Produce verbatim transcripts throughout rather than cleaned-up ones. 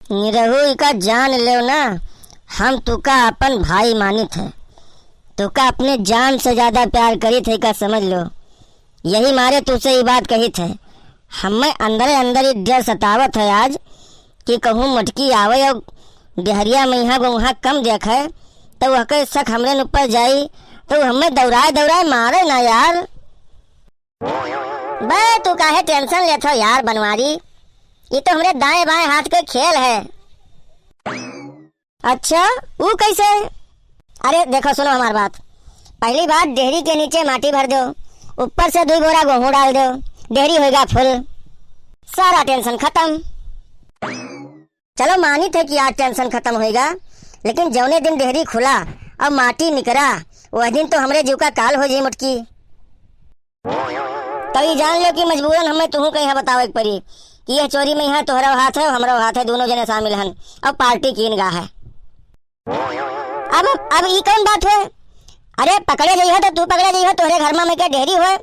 निरहू, इका जान लेव ना, हम तुका अपन भाई मानित है, तुका अपने जान से ज्यादा प्यार करित है, इका समझ लो। यही मारे तुसे ई बात कहित है। हमें अंदरे अंदर ई डर सतावत है आज कि कहूँ मोटकी आवे और डेहरिया में यहाँ गोहा कम देखे, तो वहके शक हमरे न ऊपर जाई, तो हमें दौड़ाए दौड़ाए मारे ना यार। बे, तू काहे tension लेत हो यार बनवारी? ई तो हमरे दाएं बाएं हाथ के खेल है। अच्छा, ऊ कैसे? अरे देखो, सुनो हमार बात। पहली बात, डेहरी के नीचे माटी भर दो, ऊपर से दुई बोरा गोहूँ डाल दो, डेहरी होइगा full, सारा tension खतम। चलो, मानित है कि आज tension खतम होइगा, लेकिन जौने दिन डेहरी खुला और माटी निकरा, वह दिन तो हमरे जीव का काल हो जाई मोटकी। तो ई जान लो कि मजबूरन हमें तुहू कहीं बतावे के पड़ी कि यह चोरी में यहाँ तोहरो हाथ है, हमरो हाथ है, दोनों जने शामिल हन और party कीन गा है। अब, अब ई कौन बात हुए? अरे पकड़े जइहो तो तू पकड़े जइहो, तोहरे घर में के डेहरी हुए,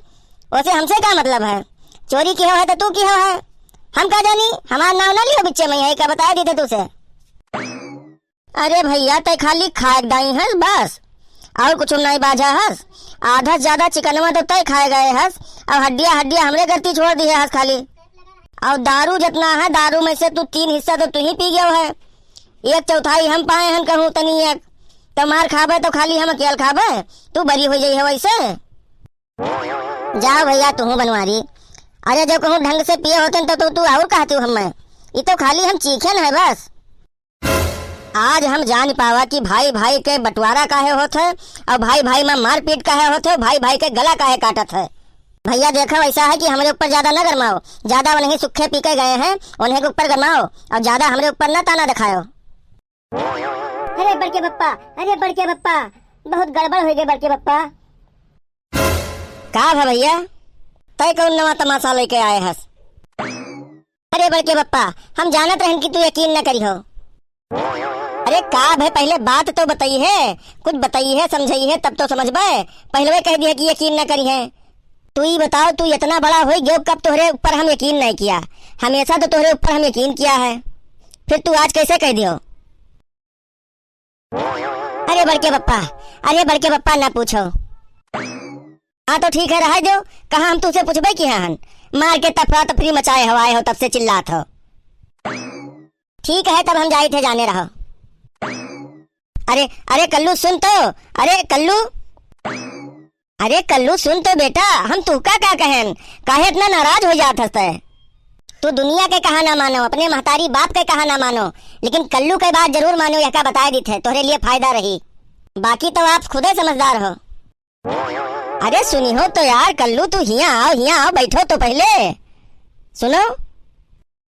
ओसे हमसे का मतलब है? चोरी किहो है तो तू किहो है, हम का जानी? हमार नाव ना लिहो बिच्चे में, यही का बताए दी थे तुसे। अरे भैया, तय खाली खाए के दाई हस बस, और कुछ नहीं बाझा हस। आधा से ज्यादा चिकनवा तो तय खाए गए हस, और हड्डिया हड्डिया हमरे गलती छोड़ दी है हस खाली। और दारू जितना है, दारू में से तू तीन हिस्सा तो तू ही पी गयो है, एक चौथाई हम पाए हन कहूँ तनी एक। तो मार खाबे तो खाली हम अकेल खाबे, तू बरी हो जाई है वैसे। जाओ भैया, तू बनवारी। अरे, जो कहूँ ढंग से पिए होते तो तू, तू और कहती हूँ हमें, ये तो खाली हम चीखे न है बस। आज हम जान पावा कि भाई भाई के बंटवारा काहे होत है और भाई भाई में मारपीट काहे होत है, भाई भाई के गला काहे काटत है। भैया देखो, ऐसा है कि हमरे ऊपर ज्यादा ना गरमाओ, ज्यादा उन्हें सूखे पी के गए हैं, उन्हें के ऊपर गरमाओ और ज्यादा हमरे ऊपर ना ताना दिखाओ। अरे बड़के बप्पा, अरे बड़के बप्पा, बहुत गड़बड़ हो गए बड़के बप्पा। का भा भैया, तय कौन नवा तमाशा लेके आए हस? अरे बड़के बप्पा, हम जानत रहन कि तू यकीन न करिहो। अरे का भे, पहले बात तो बताई है, कुछ बताई है, समझाई है, तब तो समझबे। पहले कह दिया कि यकीन न करी है। तू ही बताओ, तू इतना बड़ा हो गयो, कब तोहरे ऊपर हम यकीन नहीं किया? हमेशा तो तोहरे ऊपर हम यकीन किया है, फिर तू आज कैसे कह दियो? अरे बड़के बप्पा, अरे बड़के बप्पा, ना पूछो। हाँ तो ठीक है, रहे दो, कहाँ हम तुझसे पूछबे की हन? मार के तफरा तफरी मचाए हो, आए हो, तब से चिल्लात हो। ठीक है, तब हम जाइत है, जाने रहो। अरे, अरे कल्लू सुन तो, अरे कल्लू, अरे कल्लू सुन तो बेटा, हम तुहका का कहेन, काहे इतना नाराज हो जात हस तै? तू दुनिया के कहा ना मानो, अपने महतारी बाप के कहा ना मानो, लेकिन कल्लू के बात जरूर मानो, यहका बताए दीत है, तोहरे लिए फायदा रही। बाकी तो आप खुदे समझदार हो। अरे सुनी हो तो यार, कल्लू तू हियाँ आओ, हियाँ आओ, बैठो तो पहले। सुनो।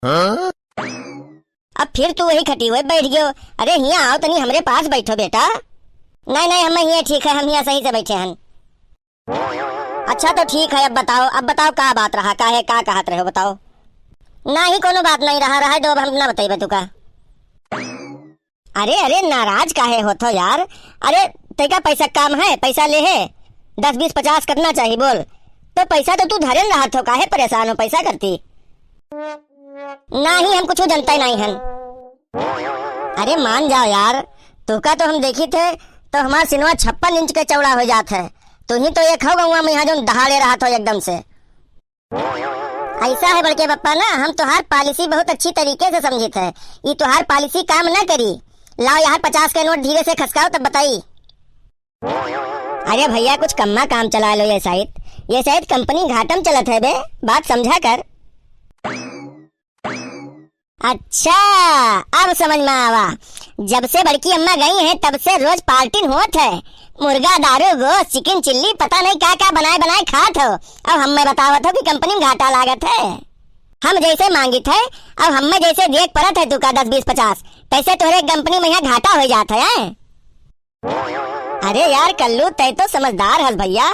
हाँ? अब फिर तू वही खटी हुए बैठ गयो। अरे हियाँ आओ, तनी हमरे पास बैठो बेटा। नहीं, नहीं, हम हियाँ ठीक है, हम हियाँ सही से बैठे हन। अच्छा तो ठीक है, अब बताओ, अब बताओ का बात रहा, का है, का कहत रहे हो, बताओ। ना ही कोनो बात नहीं रहा, रहा दो, अब हम ना बताइबे तू का। अरे, अरे, नाराज काहे होत हो यार? अरे, तैका पैसा काम है, पैसा ले है, दस, बीस, पचास कितना चाहिए बोल? तो पैसा तो तू धरे न रहत हो, काहे परेशान हो पैसा करती? नाही, हम कुछ जनते नहीं हन। अरे मान जाओ यार, तुहका तो हम देखी थे तो हमार सिनवा छप्पन इंच के चौड़ा हो जात है। तू ही तो एक हो गौवा में यहाँ जो दहाड़े रहत हो एकदम से। ऐसा है बड़के पप्पा ना, हम तोहार policy बहुत अच्छी तरीके से समझित है। ई तोहार policy काम ना करी। लाओ यार पचास के नोट धीरे से खसकाओ तब बताई। अरे भैया कुछ कम्मा काम चला लो ये side, ये side company घाटम चलत है बे, बात समझा कर। अच्छा, अब समझ में आवा। जब से बड़की अम्मा गई हैं, तब से रोज party होत है। मुर्गा, दारू, गोश्त, chicken chilli, पता नहीं का का बनाए बनाए खात हो। अब हमें बतावत हो कि company में घाटा लागत है। हम जैसे मांगित है, अब हमें जैसे देख परत है तुका दस, बीस, पचास, तैसे तोहरे company में यहाँ घाटा हो जात है, हैं? अरे यार कल्लू, तै तो समझदार हस भैया,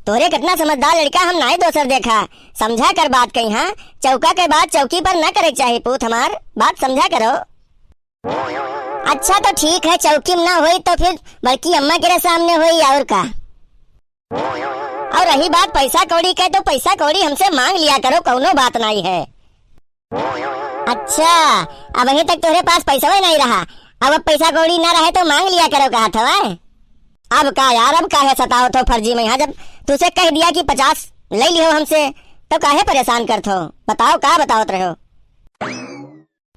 तोरे कितना समझदार लड़का हम नाई दोसर देखा। समझा कर बात कही, हाँ, चौका के बात चौकी पर ना करे के चाही पूत हमार, बात समझा करो। अच्छा तो ठीक है, चौकी में ना होई तो फिर बड़की अम्मा के सामने होई और का। और रही बात पैसा कौड़ी के, तो पैसा कौड़ी हमसे मांग लिया करो, कौनो बात नहीं है। अच्छा, अबहीं तक तोहरे पास पैसवे नहीं रहा, अब, अब पैसा कौड़ी ना रहे तो मांग लिया करो, कहत हवे। अब का यार, अब काहे सतावत हो फर्जी में? हाँ, जब तुसे कह दिया कि पचास ले लिहो हमसे, तो काहे परेशान करत हो? बताओ, का बतावत रहो?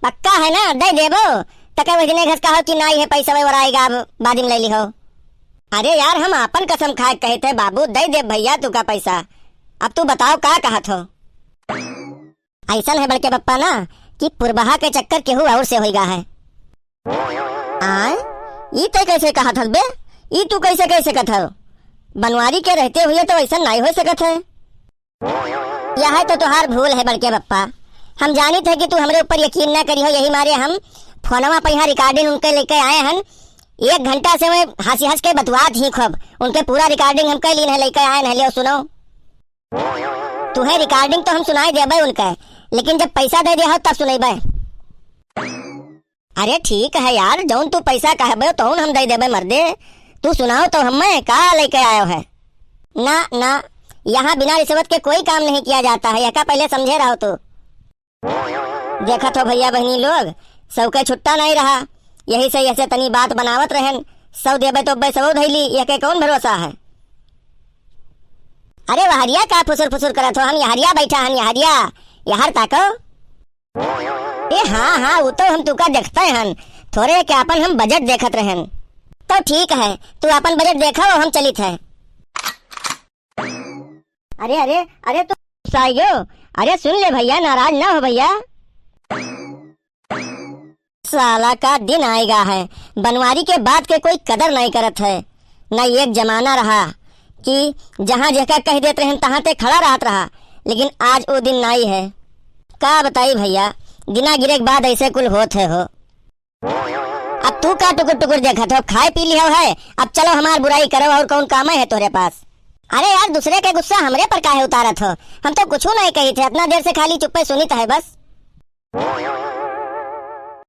पक्का है ना, दे देबो? तके वही दिने घस कहो कि नाई है पैसा, वे वराएगा, अब बाद में ले लिहो। अरे यार, हम आपन कसम खाए के कहे थे बाबू, दे देब भैया तू का पैसा। अब तू बताओ का कहत हो? ऐसन है बड़के बप्पा ना कि पुरबहा के चक्कर केहू और से होइगा है। आय, ई तै कैसे कहत हल बे? ई तू कैसे कह सकत हल? बनवारी के रहते हुए तो ऐसा नहीं हो सकत है। यह तो तुहार भूल है बड़के बप्पा। हम जानित है कि तू हमरे ऊपर यकीन ना करिहो, यही मारे हम फोनवा पे यहाँ recording उनके लेके आए हन। एक घंटा से मैं हंसी हंस के बतुआत ही खूब। उनके पूरा recording हम कह लीन है, लेके आए हैं, लियो सुनो। तुहे recording तो हम सुनाई देबे उनके, लेकिन जब पैसा दे दिया हो तब सुनेबे। अरे ठीक है यार, जौन तू पैसा कहबे तौन हम दे देबे मर्दे। तू सुनाओ तो हमें का लेके आयो है? ना ना, यहाँ बिना रिश्वत के कोई काम नहीं किया जाता है, यह का पहले समझे रहो तू। देखत हो भैया बहनी लोग, सबके छुट्टा नहीं रहा, यही से ऐसे तनी बात बनावत रहन। सौ देबे तो बे सौ धैली, यह के कौन भरोसा है? अरे वहरिया का फुसुर फुसुर करत हो? हम यहरिया बैठा हन, यहरिया, यहर ताको। ए हाँ हाँ, वो तो हम तुका देखते हन, थोड़े के अपन हम बजट देखत रहन। तो ठीक है, तू अपन बजट देखो, हम चलित है। अरे अरे अरे, तू गुस्सा आइयो? अरे सुन ले भैया, नाराज ना हो भैया। साला का दिन आएगा है, बनवारी के बात के कोई कदर नहीं करत है। ना एक जमाना रहा कि जहाँ जेका कह देत रहन तहाँ ते खड़ा रहत रहा, लेकिन आज वो दिन नाई है। का बताई भैया, दिना गिरे के बाद ऐसे कुल होत है हो। अब तू का टुकुर टुकुर देखत हो, खाए पी लिहो है, अब चलो हमार बुराई करो, और कौन काम है तोरे पास? अरे यार, दूसरे के गुस्सा हमरे पर काहे उतारत हो? हम तो कुछ नहीं कही थे, इतना देर से खाली चुप्पे सुनित है बस।